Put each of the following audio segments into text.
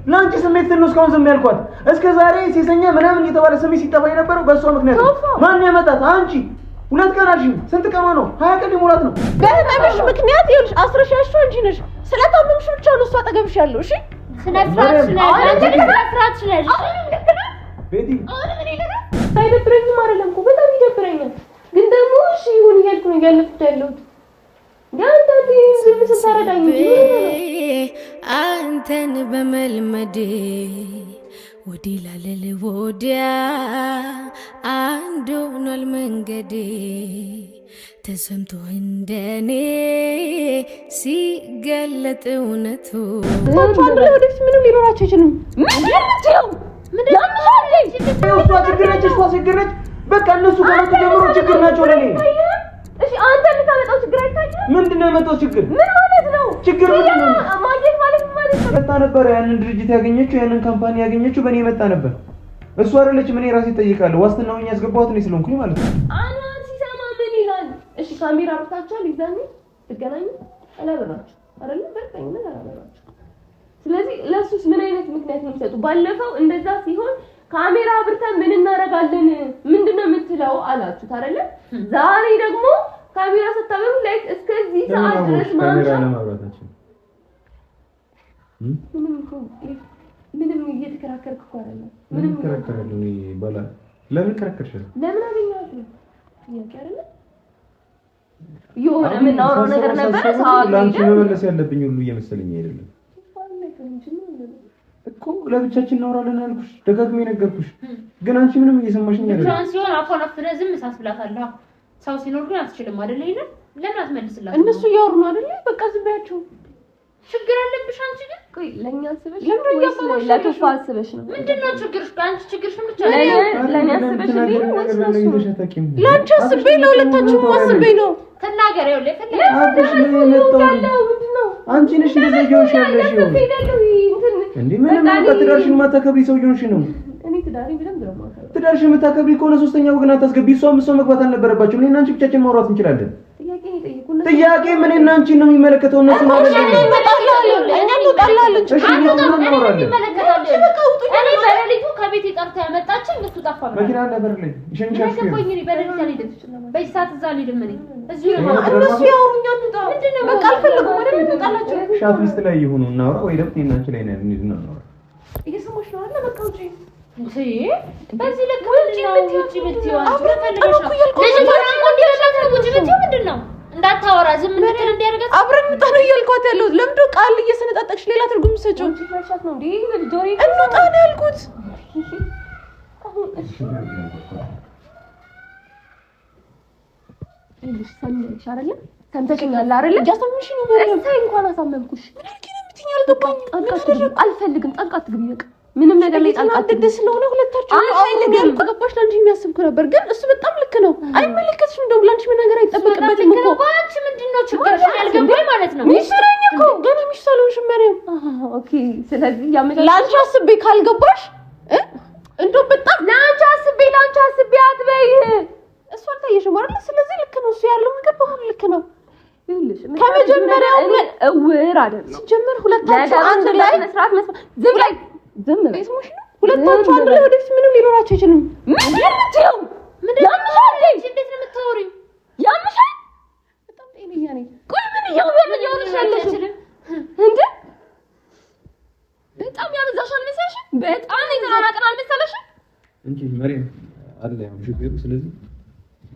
ለአንቺ ስሜት ስል ነው እስካሁን ዝም ያልኳት። እስከ ዛሬ ሴሰኛ ምናምን እየተባለ ስሜ ሲጠፋ የነበረው በእሷ ምክንያት ነው። ማን ያመጣት? አንቺ። 2 ቀን አልሽኝ። ስንት ቀኗ ነው? 20 ቀን ሊሞላት ነው። በህመምሽ ምክንያት ይኸውልሽ አስረሽ ያልሽው አንቺ ነሽ። ስለታመምሽ ብቻ ነው እሱ አጠገብሽ ያለው። እሺ ስነ ስርዓት ስርዓት። ቤቲ። አይደብረኝም አይደለም እኮ፣ በጣም ይደብረኛል። ግን ደግሞ እሺ ይሁን እያልኩ ነው እያለፍኩት ያለሁት። አንዳንዴ ዝም ስል ተረዳኝ እንጂ። አንተን በመልመዴ ወዲህ ላለል ወዲያ አንድ ሆኗል መንገዴ፣ ተሰምቶ እንደኔ ሲገለጥ እውነቱ። እሳቸው አንድ ላይ ወደፊት ምንም ሊኖራቸው አይችልም። እሷ ችግር ነች፣ እሷ ችግር ነች። በቃ እነሱ ከመጡ ጀምሮ ችግር ናቸው ለኔ። እሺ አንተ የምታመጣው ችግር አይታይም? ምንድን ነው የመጣው ችግር? ምን ማለት ነው? ችግር ምንድን ነው? ማግኘት ማለት ምን ማለት ነው? መጣ ነበረ፣ ያንን ድርጅት ያገኘችው፣ ያንን company ያገኘችው በእኔ የመጣ ነበር። እሱ አይደለችም፣ እኔ ራሴ እጠይቃለሁ። ዋስትናውን ያስገባኋት እኔ ስለሆንኩኝ ማለት ነው። አንዋር ሲሰማ ምን ይላል? እሺ ካሜራ አብርታችኋል? ይዛኔ ትገናኙ አላበራችሁ አይደለም? በእርግጠኝነት አላበራችሁ። ስለዚህ ለእሱስ ምን አይነት ምክንያት ነው የሚሰጡ? ባለፈው እንደዛ ሲሆን ካሜራ አብርተን ምን እናደርጋለን ምንድን ነው የምትለው አላችሁት አይደለ? ዛሬ ደግሞ ካሜራ ስታበሩ like እስከዚህ ሰዓት ድረስ ማምሻ። ለማብራታችን ምንም እኮ ምንም እየተከራከርክ እኮ አይደለም። ምንም እከራከራለሁ እኔ ባላ ለምን ከራከርሻለሁ? ለምን አገኘኋት ነው ጥያቄ አይደለ? የሆነ የምናወራው ነገር ነበረ። ሰዓቱ ለአንቺ ሄደ። መመለስ ያለብኝ ሁሉ እየመሰለኝ አይደለም እኮ። ለብቻችን እናወራለን አልኩሽ፣ ደጋግሜ ነገርኩሽ። ግን አንቺ ምንም እየሰማሽኝ አይደለም። ብቻዋን ሲሆን አፏን አፍነህ ዝም ሳስብላታለሁ። ሰው ሲኖር ግን አትችልም አይደለ? ይሄንን ለምን አትመልስላትም? እነሱ እያወሩ ነው አይደለ? በቃ ዝም በያቸው። ችግር አለብሽ አንቺ ግን። ቆይ ለእኛ አስበሽ ለምን ነው ወይስ እያባባሽ ለቱፋ አስበሽ ነው? ምንድን ነው ችግርሽ? አንቺ ችግርሽን ብቻ ለእኔ አስበሽ ነው ወይስ ለእሱ? ለአንቺ አስቤ፣ ለሁለታችሁም አስቤ ነው። ትናገር። ይኸውልህ የፈለገ አፍሽ ላይ የመጣው አንቺ ነሽ እንደዛ እየሆንሽ ያለሽው። ሄዳለሁ እንትን እንዴ ምንም በቃ ትዳርሽን የማታከብሪ ሰው እየሆንሽ ነው። እኔ ትዳሬን በደንብ ነው የማከብረው። ትዳርሽን የምታከብሪ ከሆነ ሶስተኛ ወገን አታስገቢ። እሷም እሷ መግባት አልነበረባቸውም። እኔና አንቺ ብቻችን ማውራት እንችላለን። ጥያቄ ነው የጠየኩህ። ጥያቄ ምን እኔና አንቺን ነው የሚመለከተው፣ እነሱ ማለት ነው። እኛ እንወጣለን። እሺ እኛ እናወራለን። ይመለከታል። እኔ በሌሊቱ ከቤት ጠርታ ያመጣችኝ እሱ ጠፋ። መኪና አለ በር ላይ ይሸኝሻል። ምን ገባኝ እኔ በሌሊት አልሄድም። በዚህ ሰዓት እዛ አልሄድም። እኔ እዚሁ ነው የማወራው። እነሱ ያወሩኛ እንውጣ። በቃ አልፈልጉም አይደል? እንውጣላቸው። እሺ at least ላይ ይሁኑ እናውራ፣ ወይ ደግሞ እኔና አንቺ ላይ ነን እንሂድና እናውራ። እየሰማሽ ነው አይደለ? በቃ ውጪ። እንዴ በዚህ ልክ ምንድን ነው ውጪ የምትይው? አንቺ አብረን ምን ፈልገሽ ነው? እኮ እያልኩ ልጅቷን አንቆ እንዲበላት ነው ውጪ የምትይው? ምንድን ነው እንዳታወራ ዝም እንድትል እንዲያደርጋት? አብረን እንውጣ ነው እያልኳት ያለሁት። ለምንድን ነው ቃል እየሰነጣጠቅሽ ሌላ ትርጉም የምትሰጪው? አንቺ ፈርሻት ነው እንዴ? ጆሮዬ እንውጣ ነው ያልኩት። አሁን እሺ ይኸውልሽ ሰሚያለሽ አይደለ? ሰምተሽኛል አይደለ? እያሳመምሽ ነው መሪያም። እሰይ እንኳን አሳመምኩሽ። ምን አድርጌ ነው የምትይኝ? አልገባኝም። ጣልቃ አትግቢ። አልፈልግም። ጣልቃ አትግቢ። በቃ ምንም ነገር ላይ ጣልቃ አትግቢ። እየተናደደ ስለሆነ ሁለታችሁ አልፈልግም። ገባሽ? ለአንቺ የሚያስብኩ ነበር፣ ግን እሱ በጣም ልክ ነው። አይመለከትሽም። እንደውም ለአንቺ መናገር አይጠበቅበትም እኮ። አንቺ ምንድን ነው ችግርሽ? ያልገባኝ ማለት ነው። ሚስቱ ነኝ እኮ፣ ገና ሚስቱ አልሆንሽም መሪያም። Okay። ስለዚህ ያመቻ ለአንቺ አስቤ ካልገባሽ እ እንደውም በጣም ለአንቺ አስቤ ለአንቺ አስቤ አትበይ። እሱ አልታየሽም አይደል? ስለዚህ ልክ ነው፣ እሱ ያለው ነገር በሙሉ ልክ ነው። ይኸውልሽ ከመጀመሪያው እኔ እውር አይደለም። ሲጀመር ሁለታችሁ አንድ ላይ በስነ ስርዓት መስማት። ዝም በይ ዝም በይ። ስሞሽ ነው። ሁለታችሁ አንድ ላይ ወደፊት ምንም ሊኖራቸው አይችልም። ምንድን ነው የምትይው? ምንድን ነው ያምሻል እንዴ? እንዴት ነው የምታወሪው? ያምሻል? በጣም ጤነኛ ነኝ። ቆይ ምን እየሆንሽ ያለሽው እንዴ? በጣም ያበዛሽ አልመሰለሽም? በጣም የተራራቅን አልመሰለሽም? እንጂ መሪያም አለ ያው ችግሩ። ስለዚህ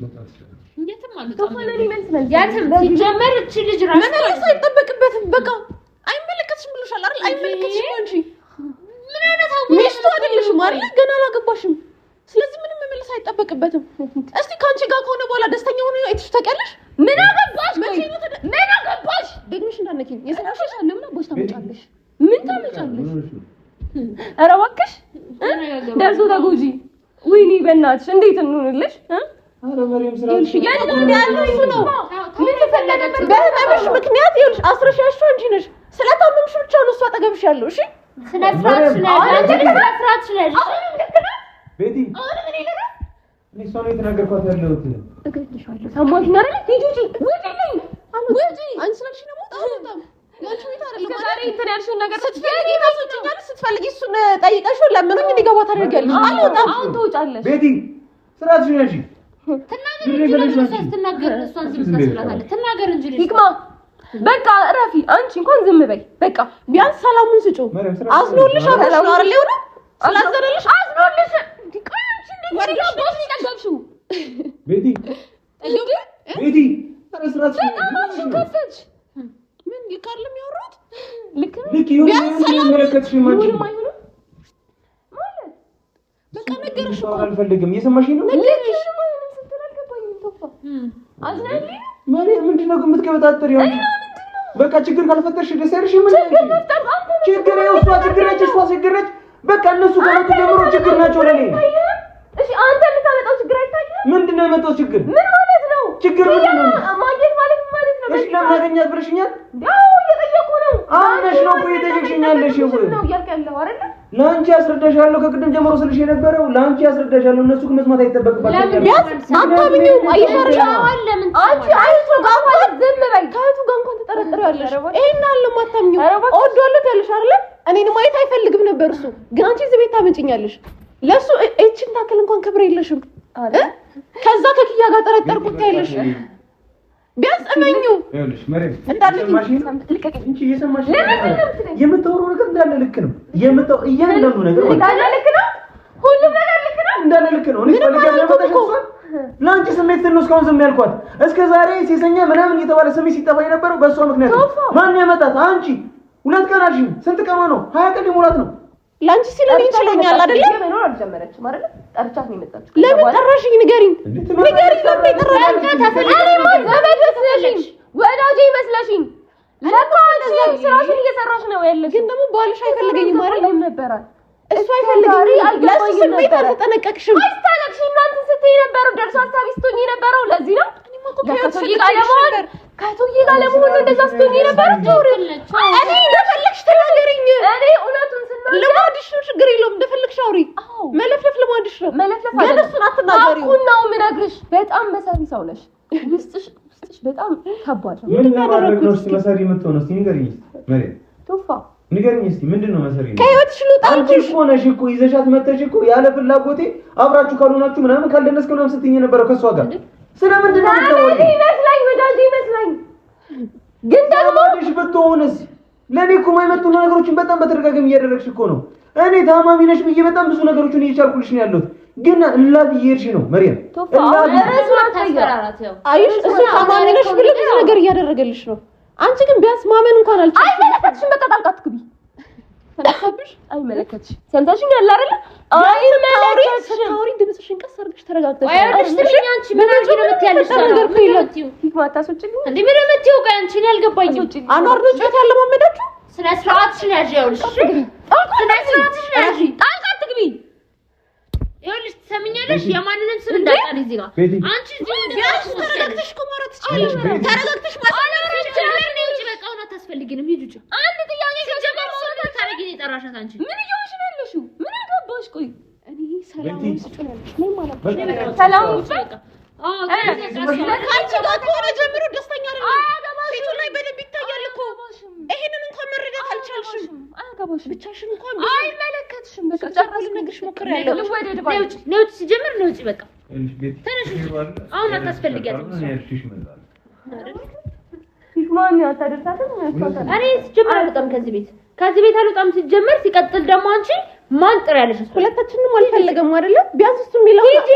መውጣት ይችላል። የትም አልወጣም። ቶፋ ለእኔ መልስ መልስ። የትም ሲጀመር እቺ ልጅ ራሱ መመለስ አይጠበቅበትም። በቃ አይመለከትሽም ብሎሻል አይደል? አይመለከትሽም። አንቺ ምን አይነት አወራር ሚስቱ አይደለሽም አይደል? ገና አላገባሽም። ስለዚህ ምንም መመለስ አይጠበቅበትም። እስቲ ከአንቺ ጋር ከሆነ በኋላ ደስተኛ ሆኖ አይተሽ ታውቂያለሽ? ምን አገባሽ? መቼ ቆይ ነው ምን አገባሽ? ደግመሽ እንዳነኪኝ የሰማሽ? ለምን አባሽ ታመጫለሽ? ምን ታመጫለሽ? ምን ሆነሽ ነው? ኧረ እባክሽ ደርሶ ተጎጂ። ወይኔ በእናትሽ እንዴት እንሁንልሽ? እ? ኧረ መሪያም ስራ ይኸውልሽ ያለው ያለው እሱ ነው። ምን ትፈለገች? በህመምሽ ምክንያት ይኸውልሽ አስረሽ ያልሽው አንቺ ነሽ። ስለታመምሽ ብቻ ነው እሱ አጠገብሽ ያለው። እሺ ስነ ስርዓት ስነሽ አንቺ ስነ ስርዓት ስነሽ ቤቲ፣ እኔ እሷ ነው የተናገርኳት ያለሁት። እገልሻለሁ። ሰማሽኝ አይደለ? ሂጂ ውጪ፣ ውጪልኝ፣ ውጪ። አንቺ ስላልሽኝ ነው የምወጣው። አልወጣም። ያንቺ ቤት አይደለም። ዛሬ እንትን ያልሽውን ነገር ስትፈልጊ ታስወጪኛለሽ፣ ስትፈልጊ እሱን ጠይቀሽው ለምኑኝ እንዲገባ ታደርጊያለሽ። አልወጣም። አሁን ትወጫለሽ። ቤቲ ስርዓትሽን ያዢ። ትናገር እንጂ ለምን እሷ ስትናገር እሷን ዝም ታስብላታለህ? ትናገር እንጂ ልጅ ሂክማ በቃ እረፊ። አንቺ እንኳን ዝም በይ በቃ። ቢያንስ ሰላሙን ስጪው። አዝኖልሽ አብረሽ ነው አይደል? የሆነ ስላዘነልሽ አዝኖልሽ እንዴ? ቆይ አንቺ እንዴት ነው ቦስ የጠገብሽው? ቤቲ ቤቲ ስርዓትሽን በጣም ከፈች። ምን ልክ አይደለም ያወራሁት? ልክ ነው። ልክ ይሁን አይመለከትሽም አንቺ። ይሁንም አይሁንም ማለት በቃ ነገርሽ እኮ አልፈልግም። እየሰማሽኝ ነው? ልክ ይሁንም አይሁንም ስትል አልገባኝም። ቶፋ አዝናልኝ መሪ ምንድን ነው የምትቀበጣጠሪው? በቃ ችግር ካልፈጠርሽ ደስ አይልሽም? ምን ችግር እሷ ችግር ነች፣ እሷ ችግር ነች። በቃ እነሱ ከመጡ ጀምሮ ችግር ናቸው ለኔ። እሺ አንተ የምታመጣው ችግር አይታይም? ምንድን ነው የመጣው ችግር? ምን ማለት ነው ችግር ምንድን ነው? ማግኘት ማለት ምን ማለት ነው? እሺ ለምን አገኛት ብለሽኛል? ያው እየጠየኩህ ነው። አምነሽ ነው እኮ እየጠየቅሽኝ ያለሽው። ነው እያልክ ያለው አይደለ? ለአንቺ ያስረዳሻለሁ። ከቅድም ጀምሮ ስልሽ የነበረው ለአንቺ ያስረዳሻለሁ። እነሱ ግን መስማት አይጠበቅባቸውም። ቢያንስ አታምኚውም። አየሽ አይደል? ለምን አንቺ አይቶ ጋር እንኳን ዝም በይ። ከእህቱ ጋር እንኳን ትጠረጥሪያለሽ። ይሄን አለ ማታምኚው። እወደዋለሁ ትያለሽ አይደለ? እኔን ማየት አይፈልግም ነበር እሱ። ግን አንቺ እዚህ ቤት ታመጭኛለሽ። ለእሱ እቺን ታክል እንኳን ክብር የለሽም። ከዛ ከክያ ጋር ጠረጠርኩት ትያለሽ። ቢያንስ እመኙ የምታወራው ነገር እንዳለ ልክ ነው። እያንዳንዱ ነገር እንዳለ ልክ ነው። ሁሉም ነገር ልክ ነው። እንዳለ ልክ ነው። እኔ ለአንቺ ስሜት ስል ነው እስካሁን ዝም ያልኳት። እስከ ዛሬ ሴሰኛ ምናምን እየተባለ ስሜ ሲጠፋ የነበረው በእሷ ምክንያት ነው። ማን ያመጣት? አንቺ። 2 ቀን አልሽኝ። ስንት ቀኗ ነው? 20 ቀን ሊሞላት ነው። ለአንቺ ሲል እኔን ችሎኛል አይደለ? መኖር አልጀመረችም አይደለ? ጠርቻት ነው የመጣችው። ለምን ጠራሽኝ? ንገሪኝ፣ ንገሪኝ። ለምን የጠራሽኝ? እኔማ ዘመድ መስለሽኝ፣ ወዳጄ መስለሽኝ። ለካ አንቺ ስራሽን እየሰራሽ ነው ያለሽው። ግን ደግሞ ባልሽ አይፈልገኝም አይደል? ነበረ እሱ አይፈልገኝም። ለእሱ ስሜት አልተጠነቀቅሽም። አይስታለቅሽ እናንተን ስትይ የነበረው ደርሶ ሀሳቢ ስትሆኚ የነበረው ለዚህ ነው። ከቶዬ ጋር ለመሆን ከቶዬ ጋር ለመሆን ነው እንደዛ ስትሆኚ የነበረው። እኔ እንደፈለግሽ ተናገሪኝ። እኔ እውነቱን ስናገር ልማድሽ ነው፣ ችግር የለውም። እንደፈለግሽ አውሪ። መለፍለፍ ልማድሽ ነው። መለፍለፍ ግን እሱን አትናገሪው። አሁን ነው የምነግርሽ። በጣም መሰሪ ሰው ነሽ። ውስጥሽ ውስጥሽ በጣም ከባድ ነው። ምን ለማድረግ ነው እስኪ መሰሪ የምትሆነው? እስኪ ንገሪኝ እስኪ መሪም፣ ቶፋ ንገሪኝ እስኪ ምንድን ነው መሰሪ? ከህይወትሽ ልውጣ አንቺ እኮ ነሽ እኮ ይዘሻት መተሽ እኮ ያለ ፍላጎቴ አብራችሁ ካልሆናችሁ ምናምን ካልደነስክ ምናምን ስትይኝ የነበረው ከእሷ ጋር ስለምንድን ነው የምታወሪው? ይመስላኝ ወዳጄ ይመስላኝ ግን ደግሞ ዘመድሽ ብትሆንስ ለእኔ እኮ የማይመጡን ነገሮችን በጣም በተደጋጋሚ እያደረግሽ እኮ ነው። እኔ ታማሚ ነሽ ብዬ በጣም ብዙ ነገሮችን እየቻልኩልሽ ነው ያለሁት፣ ግን እላፊ እየሄድሽ ነው መሪም። አይሽ እሱ ታማሚ ነሽ ብሎ ብዙ ነገር እያደረገልሽ ነው። አንቺ ግን ቢያንስ ማመን እንኳን አልቻልሽም። አይመለከትሽም። በቃ ጣልቃ አትግቢ። ተነሳብሽ። አይመለከትሽም። ሰምተሽኛል አይደለ? አይመለከትሽም። ስታወሪ ድምፅሽን ቀስ አድርገሽ ተረጋግተሽ አይወድሽ ትልኝ። አንቺ ምን አድርጊ ነው የምትያለሽ? ነገር እኮ የለም። ሂክማ አታስወጪልኝ እንዴ? ምን ነው የምትይው? ቆይ አንቺ እኔ አልገባኝም። አኗር ነው ጨዋታ ያለማመዳችሁ። ስነ ስርዓትሽን ያዢ። ይኸውልሽ ስነ ስርዓትሽን ያዢ። ጣልቃ አትግቢ። ይኸውልሽ ትሰሚኛለሽ? የማንንም ስም እንዳትጠሪ እዚህ ጋር አንቺ እዚህ ቢያንስ ተረጋግተሽ እኮ ማውራት ትችያለሽ። ተረጋግተሽ ማውራት ትችያለሽ። ውጪ በቃ አሁን አታስፈልጊንም። ሂጂ ውጪ። አንድ ጥያቄ ሲጀመር እሱን ታረጊ ነው የጠራሻት አንቺ። ምን እየሆንሽ ነው ያለሽው? ምን አገባሽ? ቆይ እኔ ሰላሙን ስጪው ነው ያልኩሽ። ምንም አላልኩሽም። ሰላሙን ስጪው። አዎ ከአንቺ ጋር ከሆነ ጀምሮ ደስተኛ አይደለም። ፊቱ ላይ በደንብ ይታያል እኮ። ይሄንን እንኳን መረዳት አልቻልሽም። አያገባሽም። ብቻሽን እንኳን አይመለከትሽም። በቃ ጨርስ። ልነግርሽ ሞክሬያለሁ። ልወደድ ባይ ነይ ውጪ። ሲጀመር ነይ ውጪ። በቃ ተነሽ ውጪ። አሁን አታስፈልጊያትም። ሂክማን አታደርሳትም። እኔ ሲጀመር አልወጣም ከዚህ ቤት ከዚህ ቤት አልወጣም ሲጀመር። ሲቀጥል ደግሞ አንቺ ማን ጥሪ ያለሽ? ሁለታችንንም አልፈለገም አይደለ? ቢያንስ እሱ የሚለው አንቺ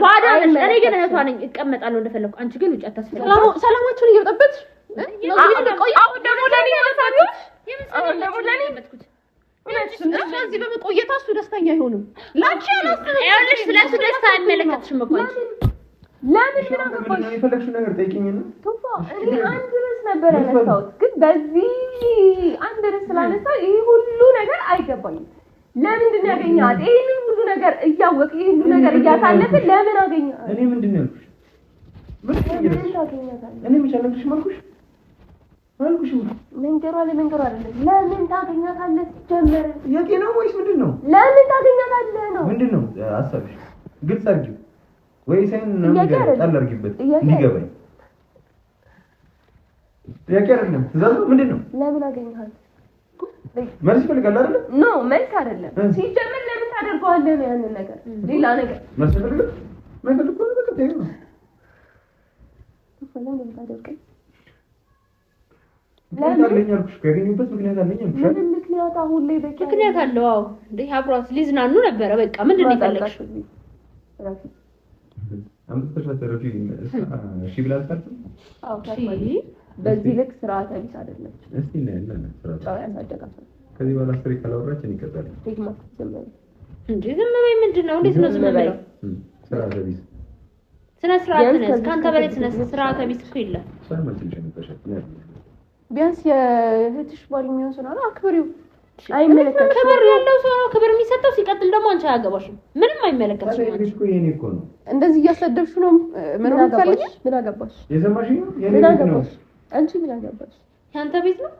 ባዳ ነሽ። እኔ ግን እህቷ ነኝ፣ እቀመጣለሁ እንደፈለኩ። አንቺ ግን ውጪ፣ አታስፈልጊም። ሰላማችሁን እየበጠበጥሽ አሁን ደግሞ ለኔ ማሳቢዎች አሁን ደግሞ ለኔ እሷ እዚህ በመቆየቷ እሱ ደስተኛ አይሆንም። ላንቺ አላስብም። ይኸውልሽ ስለ እሱ ደስታ አይመለከትሽም እኮ አንቺ። ለምን ምን አገባሽ? የፈለግሽውን ነገር ጠይቂኝና ቶፋ እኔ አንድ ርዕስ ነበር ያነሳሁት፣ ግን በዚህ አንድ ርዕስ ስላነሳ ይሄ ሁሉ ነገር አይገባኝም። ለምንድን ነው ያገኘሃት? ይሄንን ሁሉ ነገር እያወቅ ይሄን ሁሉ ነገር እያሳለፍን ለምን አገኘሃት? እኔ ምንድን ነው ያልኩሽ? ለምን ታገኛታለህ? እኔ መች አልነግርሽም አልኩሽ አልኩሽም። መንገሯ ለመንገሯ አይደለም። ለምን ታገኛታለህ? ሲጀመር ጥያቄ ነው ወይስ ምንድን ነው? ለምን ታገኛታለህ ነው። ምንድን ነው ሀሳብሽ? ግልጽ አድርጊው ወይ ሳይን ነው ጣል አድርጊበት እንዲገባኝ። ጥያቄ አይደለም፣ ትእዛዝ ነው። ምንድን ነው? ለምን አገኘሃት? መልስ ይፈልጋል አይደለ? No መልስ አይደለም። ሲጀምር ለምን ታደርገዋለህ ነው ያንን ነገር፣ ሌላ ነገር መልስ ይፈልጋል። የማይፈልግ ከሆነ በቃ ተይው ነው። ለምን ታደርገኝ? ምክንያት አለኝ አልኩሽ እኮ፣ ያገኘሁበት ምክንያት አለኝ አልኩሽ አይደል? ምንም ምክንያት አሁን ላይ በቂ ምክንያት አለው። አዎ እንዴ አብሯት ሊዝናኑ ነበረ። በቃ ምንድን ነው የፈለግሽው? አምጥተሽ አትረፊ። እሺ ብላ አታርፍም። አዎ በዚህ ልክ ስርዓተ ቢስ አይደለም። እስቲ እናያለን። ስርዓት ጨዋ ያሳደጋት ከዚህ በኋላ አስሬ ካላወራች እኔ እቀጣለሁ። ሂክማ ዝም በይ እንዴ ዝም በይ። ምንድን ነው? እንዴት ነው ዝም የምለው? ስርዓተ ቢስ ስነ ስርዓት ነህ። ከአንተ በላይ ስነ ስርዓተ ቢስ እኮ የለም። እሷንም አንቺ ነሽ ያመጣሻት። ቢያንስ የእህትሽ ባል የሚሆን ሰው ነው፣ አክብሪው። አይመለከትሽም። ክብር ያለው ሰው ነው ክብር የሚሰጠው። ሲቀጥል ደግሞ አንቺ አያገባሽም፣ ምንም አይመለከትሽም። አንቺ እኮ የኔ እኮ ነው። እንደዚህ እያሰደብሽው ነው መኖር የምትፈልጊው? ምን አገባሽ? የሰማሽኝ ነው? የኔ ምን ቤት ነው አገባሽ? አንቺ ምን አገባሽ? ያንተ ቤት ነው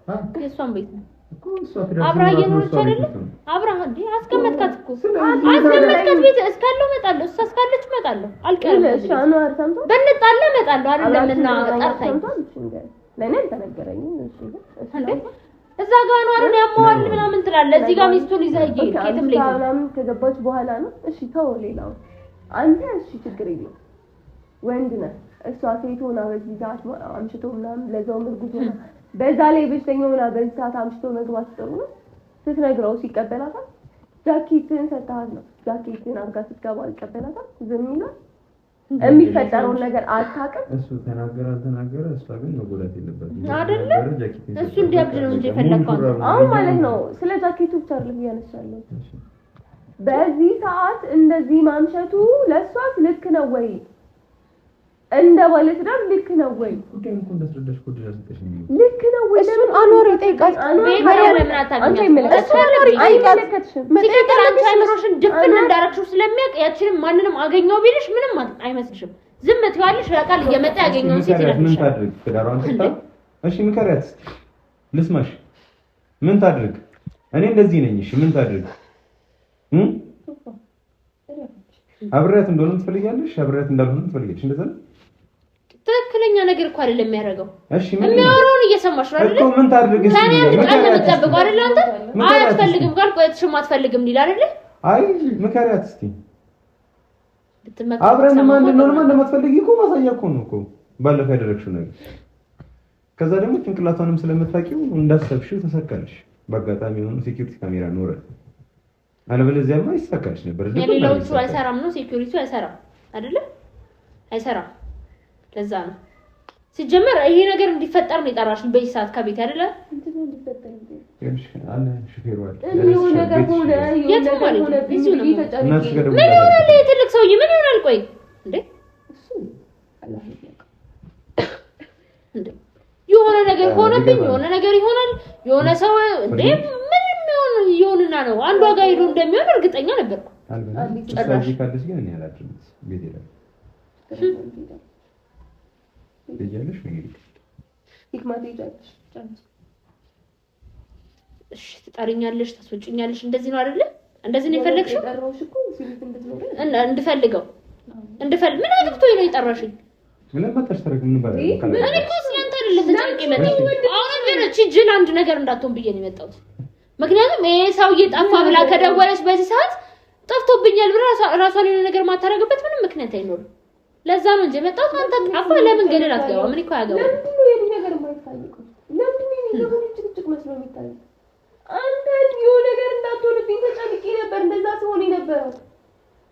የእሷም ቤት ነው እኮ። እሷ ትዳር አብራ ሲኖራት ነው እየኖረች እሷ ቤት አይደለ? የምትሆነው። አብራ እንዴ አስቀመጥካት እኮ ስለዚህ አስቀመጥካት። ቤት እስካለው እመጣለሁ፣ እሷ እስካለች እመጣለሁ። አልቀርም። እሺ አንዋር ሰምቷል? ብንጣላ እመጣለሁ። አይደለም እና ጠርታኝ ሰምቷል? እሺ ንገሪኝ። ለእኔ አልተነገረኝም። እሺ እሺ እንዴ እዛ ጋር አንዋርን ያመዋል ምናምን ትላለህ። እዚህ ጋር ሚስቱን ይዘህ እየሄድክ የትም okay፣ ልሄድ ምናምን ከገባች በኋላ ነው። እሺ ተው፣ ሌላው አንተ እሺ ችግር የለውም ወንድ ነህ። እሷ ሴት ሆና በዚህ ሰዓት አምሽቶ ምናምን ለዛውም እርጉዝ ሆና በዛ ላይ በሽተኛ ሆና በዚህ ሰዓት አምሽቶ መግባት ጥሩ ነው? ስትነግረው ሲቀበላታል? ጃኬትን ሰጥተሃት ነው። ጃኬትን አድርጋ ስትገባ ይቀበላታል? ዝም ይላል? የሚፈጠረውን ነገር አታውቅም። እሱ ተናገረ አልተናገረ፣ እሷ ግን መጎዳት የለበትም አይደለ? ተናገረ፣ ጃኬቴን እሱ እንዲያብድ ነው እንጂ በቃ ሙሉ የፈለግከው አንተ። ሹራብ ነው። አሁን ማለት ነው ስለ ጃኬቱ ብቻ አይደለም እያነሳለሁ። እሺ። በዚህ ሰዓት እንደዚህ ማምሸቱ ለእሷስ ልክ ነው ወይ? እንደ ባለትዳር ልክ ነው ወይ? ጉዳዩን እኮ እንዳስረዳሽ እኮ እድል አልሰጠሽኝም። ልክ ነው ወይ? እሱን አንዋር ይጠይቃል። አንዋር ቤት ለምን አታገኛትም? አንተ አይመለከትሽም። እሱ አንዋር ይጠይቃል። አይመለከትሽም። ሲቀጥል አንቺ አይምሮሽን ድፍን እንዳረግሽው ስለሚያውቅ ያችንም ማንንም አገኘው ቢልሽ ምንም አይመስልሽም። ዝም ትይዋለሽ። ያውቃል እየመጣ ያገኘውን ሴት ምከሪያት፣ ምን ይለፍሻል። ታድርግ? ትዳሯን ትታ? እሺ ምከሪያት እስኪ ልስማሽ። ምን ታድርግ? እኔ እንደዚህ ነኝ። እሺ ምን ታድርግ? አብሬያት እንደሆነ ትፈልጊያለሽ? አብሬያት እንዳልሆነ ትፈልጊያለሽ? እንደዛ ነው? ትክክለኛ ነገር እኮ አይደለም የሚያደርገው። እሺ ምን የሚያወራውን እየሰማሽ ነው አይደለ? እኮ ምን ታድርግ? እስኪ ከእኔ አንድ ቃል ነው ምከሪያት እስኪ። የምትጠብቀው አይደለ? አንተ አይ ምከሪያት እስኪ። አትፈልግም ካልክ ቆይ እህትሽም አትፈልግም ሊል አይደለ? አይ ምከሪያት እስኪ። ብትመክር አብረን ብትሰማ ማን እኮ እንደሆነማ እንደማትፈልጊ እኮ ማሳያ እኮ ነው እኮ ባለፈው ያደረግሽው ነገር። ከዛ ደግሞ ጭንቅላቷንም ስለምታውቂው እንዳሰብሽው ተሳካልሽ። በአጋጣሚ የሆነ security ካሜራ ኖረ፣ አለበለዚያማ ይሳካልሽ ነበር። ድብቅ ነው የሌላዎቹ የሚሳካው። አይሰራም ነው security ው አይሰራም አይደለ? አይሰራም። ለዛ ነው ሲጀመር ይሄ ነገር እንዲፈጠር ነው የጠራሽኝ በዚህ ሰዓት ከቤት አይደለ? ይኸውልሽ አለ ሹፌሩ አለ። የሆነ ነገር ሆነ የሆነ የትም ነገር አልሄድም። ሆነብኝ እዚሁ ነው ብዬ የምሆነው። ተጨንቄ እናትሽ ጋር ምን ደውላለች። ይሆናል ይሄ ትልቅ ሰውዬ ምን ይሆናል? ቆይ እንዴ እሱ አላህ ያውቃል። እንዴ የሆነ ነገር ሆነብኝ፣ ይገባል። የሆነ ነገር ይሆናል፣ የሆነ ሰው እንዴ ምንም ይሆን ይሆንና ነው አንዷ ጋር ሄዶ እንደሚሆን እርግጠኛ ነበርኩ። አልበላም። እሷ ጭራሽ። እዚህ ካለች ግን እኔ አላድርም። ቤት እሄዳለሁ። ትሄጃለሽ ወይ? ሂክማ ትሄጃለሽ። ጨርስ። እሺ ትጠሪኛለሽ፣ ታስወጪኛለሽ። እንደዚህ ነው አይደለ? እንደዚህ ነው የፈለግሽው? የጠራሁሽ እኮ እዚህ ቤት እንድትኖሪ እና እንድፈልገው እንድፈልግ ምን አግብቶኝ ነው የጠራሽኝ? ምን መጣሽ? ታደርግ ምን ባለ እኔ እኮ ስለአንተ አይደለም ተጨንቄ የመጣሁት። አሁን ግን እቺ ጅል አንድ ነገር እንዳትሆን ብዬ ነው የመጣሁት። ምክንያቱም ይሄ ሰውዬ ጠፋ ብላ ከደወለች በዚህ ሰዓት ጠፍቶብኛል ብላ ራሷን የሆነ ነገር ማታደርግበት ምንም ምክንያት አይኖርም። ለዛ ነው እንጂ የመጣሁት። አንተ ጠፋ ለምን ገደል አትገባም? እኔ እኮ አያገባም። ለምንድን ነው የኔ ነገር የማይታየቀው? ለምንድን ነው የኔ ነገር ጭቅጭቅ መስሎ የሚታየው? አንተ የሆነ ነገር እንዳትሆንብኝ ተጨንቄ ነበር። እንደዛ ሲሆን የነበረው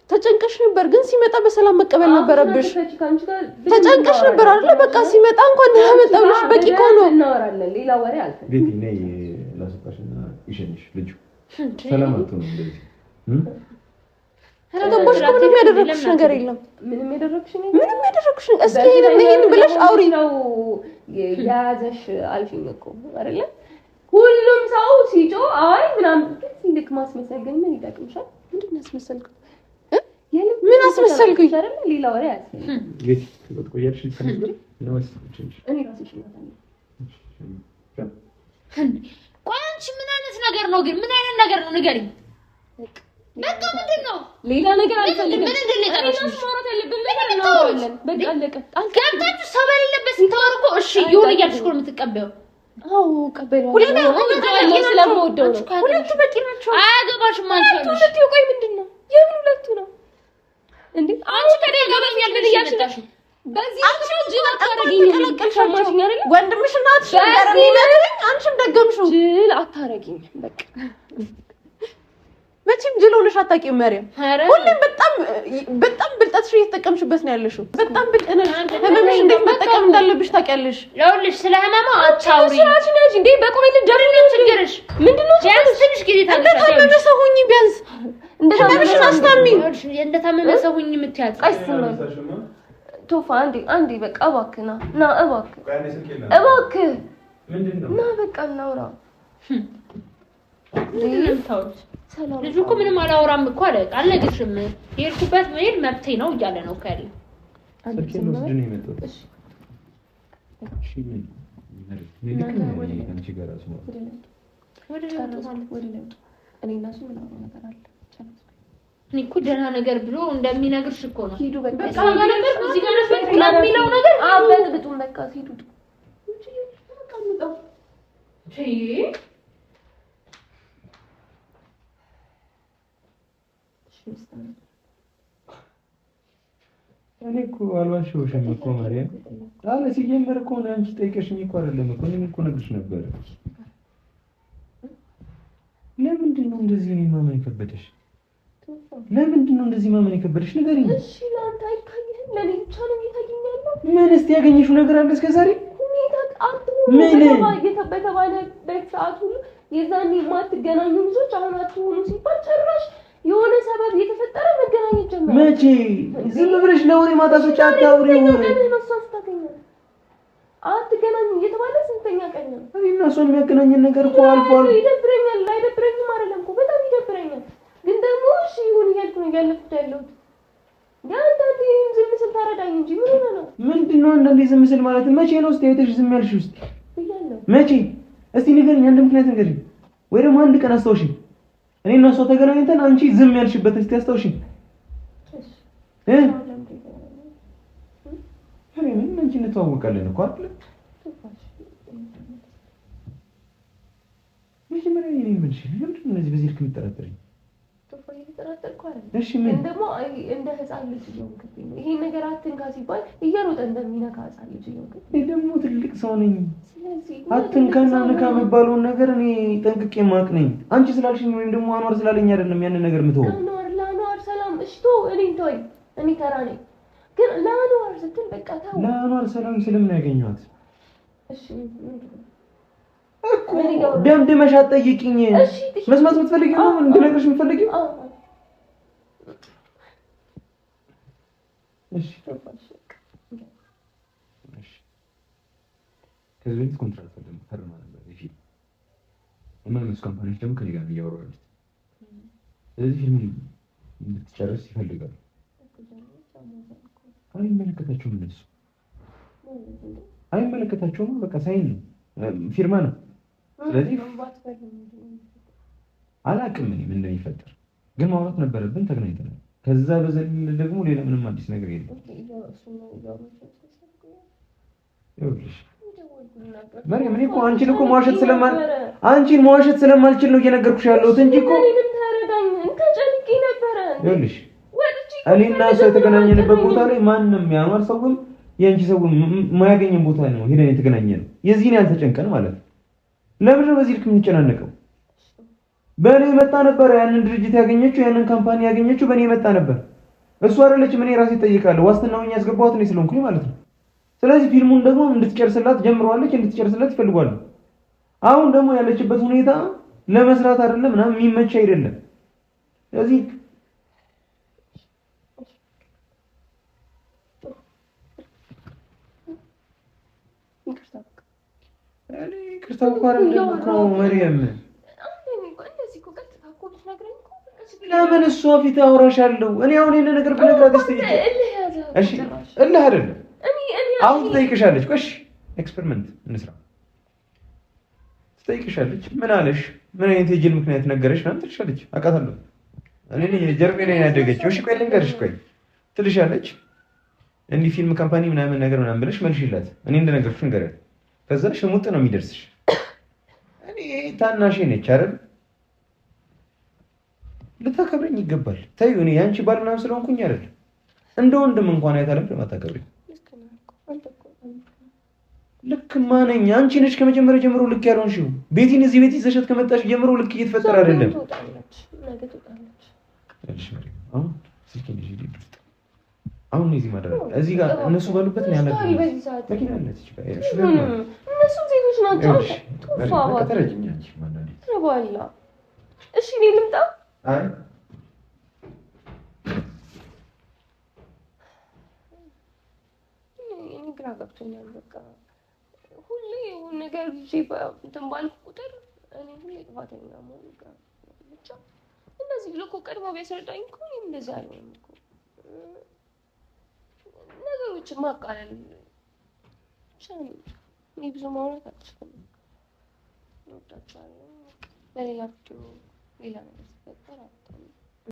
ተጨንቀሽ ነበር፣ ግን ሲመጣ በሰላም መቀበል ነበረብሽ። ከአንቺ ጋር ተጨንቀሽ ነበር አይደለ? በቃ ሲመጣ እንኳን ደህና መጣ ብለሽ በቂ እኮ ነው። እናወራለን። ሌላ ወሬ አልፈልግም። ቤቲ ነይ ላስወጣሽና ይሸኝሽ ልጁ ሰላም አትሆንም እንደዚህ ገባሽ እኮ ምንም ያደረግኩሽ ነገር የለም። ምንም ያደረግሽ ነገር ምንም ያደረግኩሽ ነገር እስኪ ይሄንን ይሄንን ብለሽ አውሪ። ነው የያዘሽ አልሽኝ እኮ አይደለ? ሁሉም ሰው ሲጮህ አይ ምናምን፣ ግን ሲልክ ማስመሰል ግን ምን ይጠቅምሻል? ምንድን ነው ያስመሰልኩት? የልብ ምን አስመሰልኩኝ? አይደለ? ሌላ ወሬ አያስፈልግም። ቤቲ ትቆያለሽ ከነበር ነው ወይስ ይሸኝሽ? እኔ ራሴ እሸኛታለሁ። ቆይ አንቺ ምን አይነት ነገር ነው ግን? ምን አይነት ነገር ነው ንገሪኝ። በቃ ምንድን ነው ሌላ ነገር አልፈልግም። ምን እንደሌላ ማውራት ያለብን ነገር እናወራለን። በቃ አለቀ። ገብታችሁ ሰው በሌለበት ስታወሩ እኮ እሺ ይሁን እያልሽ እኮ ነው የምትቀበይው። አዎ እቀበለዋለሁ። ስለምወደው ነው። ሁለቱ በቂ ናቸው። አያገባሽም። አንቺ ሁለቱ ቆይ ምንድን ነው የምን ሁለቱ ነው እንዴ? አንቺ ከእኔ ያገባኛል ብለሽ የመጣሽው በዚህ ጅል አታረጊኝም። ሰማሽኝ አይደለ? ወንድምሽ እናትሽ ነበር የሚመክረኝ፣ አንቺም ደገምሽው። ጅል አታረጊኝም። በቃ መቼም ጅል ሆነሽ አታውቂም መሪያም። ሁሌም በጣም በጣም ብልጠትሽ እየተጠቀምሽበት ነው ያለሽው። በጣም ብልጥ ነሽ። ህመምሽ እንዴት መጠቀም እንዳለብሽ ታውቂያለሽ። ይኸውልሽ ስለ ህመሟ አታውሪ። ስራችን ያዥ እንዴ። በቆሜ ልደር ነው ችግርሽ ምንድን ነው? ቢያንስ ትንሽ ጊዜ ታገሻለሽ። እንደታመመ ሰው ሁኚ ቢያንስ ህመምሽን አስታሚ። እንደታመመ ሰው ሁኚ የምትያት ቀስ ነው ቶፋ። አንዴ አንዴ በቃ እባክህ ና ና፣ እባክህ እባክህ ና፣ በቃ እናውራ። ልጁ እኮ ምንም አላወራም እኮ አለ። አልነግርሽም፣ የሄድኩበት መሄድ መብቴ ነው እያለ ነው እኮ ያለው። እኔ እኮ ደህና ነገር ብሎ እንደሚነግርሽ እኮ ነው። በቃ እዚህ ጋር ነበር የሚለው ነገር አበጥብጡን። በቃ ሂዱ። እኔ እኮ አልዋሸሁሽም እኮ ማርያም። አለ ሲጀመር እኮ እኔ አንቺ ጠይቀሽኝ እኮ አይደለም እኮ እኔም እኮ ነግሬሽ ነበረ። ለምንድን ነው እንደዚህ እኔን ማመን የከበደሽ? ለምንድን ነው እንደዚህ ማመን የከበደሽ? ንገሪኝ። እሺ ለአንተ አይታይህም? ለእኔ ብቻ ነው እየታየኝ ያለው። ምን እስቲ ያገኘሽው ነገር አለ እስከ ዛሬ? ሁኔታ አትሆኑ በተባለበት ሰዓት ሁሉ የዛኔ የማትገናኙ ልጆች አሁን አትሆኑ ሲባል ጭራሽ የሆነ ሰበብ እየተፈጠረ መገናኘት ጀመረ። መቼ ዝም ብለሽ ለወሬ ማጣሶች አታውሪ። አትገናኙ እየተባለ ስንተኛ ቀን ነው? እኔና እሷን የሚያገናኘን ነገር እኮ አልፏል። ይደብረኛል። አይደብረኝም አይደለም እኮ በጣም ይደብረኛል። ግን ደግሞ እሺ ይሁን እያልኩ ነው እያለፍኩት ያለሁት። አንዳንዴ ዝም ስል ታረዳኝ እንጂ ምን ሆነህ ነው? ምንድን ነው አንዳንዴ ዝም ስል ማለት? መቼ ነው እስኪ አይተሽ ዝም ያልሽ? ውስጥ ብያለሁ። መቼ እስቲ ንገሪኝ፣ አንድ ምክንያት ንገሪኝ፣ ወይ ደግሞ አንድ ቀን አስታውሽኝ። እኔ እና እሷ ተገናኝተን አንቺ ዝም ያልሽበት እስቲ አስታውሽኝ። እኔ ምን አንቺ እንተዋወቃለን እኮ አይደል? መጀመሪያ እኔ ምን እሺ፣ ለምንድን ነው እነዚህ በዚህ ልክ የምትጠራጠሪኝ? እሺ ምን ግን ደግሞ እንደ ህፃን ልጅ እየሆንክብኝ ነው። ይሄን ነገር አትንካ ሲባል እየሮጠ እንደሚነካ ህፃን ልጅ እየሆንክብኝ። እኔ ደግሞ ትልቅ ሰው ነኝ። ስለዚህ አትንካና ንካ የሚባለውን ነገር እኔ ጠንቅቄ ማቅ ነኝ። አንቺ ስላልሽኝ ወይም ደግሞ አንዋር ስላለኝ አይደለም ያንን ነገር የምተወው። ለአንዋር ለአንዋር ሰላም እሺ ተው፣ እኔን ተወኝ፣ እኔ ተራ ነኝ። ግን ለአንዋር ስትል በቃ ተው። ለአንዋር ሰላም ስለምን ያገኘኋት እሺ እኮ ደምድመሽ አትጠይቂኝ። መስማት የምትፈልጊው ነው እንድነግርሽ የምትፈልጊው? እሺ ከዚህ በፊት ኮንትራት ፈርማ ነበር የፊልም እና እነሱ company ዎች ደግሞ ከእኔ ጋር ነው እያወሩ ያሉት። ስለዚህ ፊልሙን እንድትጨርስ ይፈልጋሉ። አይመለከታቸውም፣ እነሱ አይመለከታቸውም። በቃ sign ነው ፊርማ ነው። ስለዚህ አላውቅም እኔ ምን እንደሚፈጠር፣ ግን ማውራት ነበረብን። ተገናኝተናል። ከዛ በዘለለ ደግሞ ሌላ ምንም አዲስ ነገር የለም። ይኸውልሽ መሪያም፣ እኔ እኮ አንቺን እኮ መዋሸት ስለማል አንቺን መዋሸት ስለማልችል ነው እየነገርኩሽ ያለሁት እንጂ እኮ ይኸውልሽ እኔና እሷ የተገናኘንበት ቦታ ላይ ማንም ያኗር ሰውም የአንቺ ሰውም የማያገኘን ቦታ ነው ሄደን የተገናኘነው። የዚህን ያህል ተጨንቀን ማለት ነው። ለምንድን ነው በዚህ ልክ የምንጨናነቀው? በእኔ መጣ ነበር ያንን ድርጅት ያገኘችው ያንን company ያገኘችው በእኔ መጣ ነበር። እሱ አይደለችም፣ እኔ ራሴ እጠይቃለሁ። ዋስትናውን ያስገባኋት እኔ ስለሆንኩኝ ማለት ነው። ስለዚህ ፊልሙን ደግሞ እንድትጨርስላት ጀምረዋለች፣ እንድትጨርስላት ይፈልጓሉ። አሁን ደግሞ ያለችበት ሁኔታ ለመስራት አይደለም ምናምን የሚመች አይደለም። ስለዚህ ይቅርታ እኮ አይደለም እኮ መሪያም ለምን እሷ ፊት አውራሻለሁ? እኔ አሁን ይሄን ነገር ብነግራት እስቲ እሺ፣ እልህ አይደለም አሁን ትጠይቅሻለች። ቆይ experiment እንስራ። ትጠይቅሻለች። ምን አለሽ? ምን አይነት የጅል ምክንያት ነገረሽ? ምናምን ትልሻለች። አውቃታለሁ። እኔ ነኝ ጀርቤ ላይ ያደገችው። እሺ ቆይ ልንገርሽ፣ ቆይ ትልሻለች እንዲህ ፊልም company ምናምን ነገር ምናምን ብለሽ መልሽላት። እኔ እንደነገርኩሽ ንገሪያት። ከዛ ሽሙጥ ነው የሚደርስሽ። እኔ ታናሼ ነች አይደል? ልታከብረኝ ይገባል። ተይው፣ እኔ የአንቺ ባል ምናምን ስለሆንኩኝ አይደል? እንደ ወንድም እንኳን አይታለም ለማታከብረኝ። ልክ ማነኝ? አንቺ ነሽ ከመጀመሪያ ጀምሮ ልክ ያልሆንሽው። ቤቲን እዚህ ቤት ይዘሻት ከመጣሽ ጀምሮ ልክ እየተፈጠረ አይደለም። አሁን ስልኬን ይዤ ልሂድ ውስጥ። አሁን እዚህ ማድረግ እዚህ ጋር እነሱ ባሉበት ነው ያለው። መኪና አለ እዚህ ጋር። እነሱ ሴቶች ናቸው። ተረጅኝ አንቺ ማናለች? እሺ እኔ ልምጣ። አይ እኔ ግራ ገብቶኛል። በቃ ሁሌ የሆነ ነገር ይዤ እንትን ባልኩ ቁጥር እኔ ሁሌ ጥፋተኛ መሆን ግራ ብቻ እንደዚህ ብሎ እኮ ቀድሞ ቢያስረዳኝ እኮ እኔም እንደዚህ አልሆንም እኮ። ነገሮችን ማቃለል ብቻ እኔ ብዙ ማውራት አልችልም። እወዳችኋለሁ። በሌላ ቪዲዮ ሌላ ነገር ሲፈጠር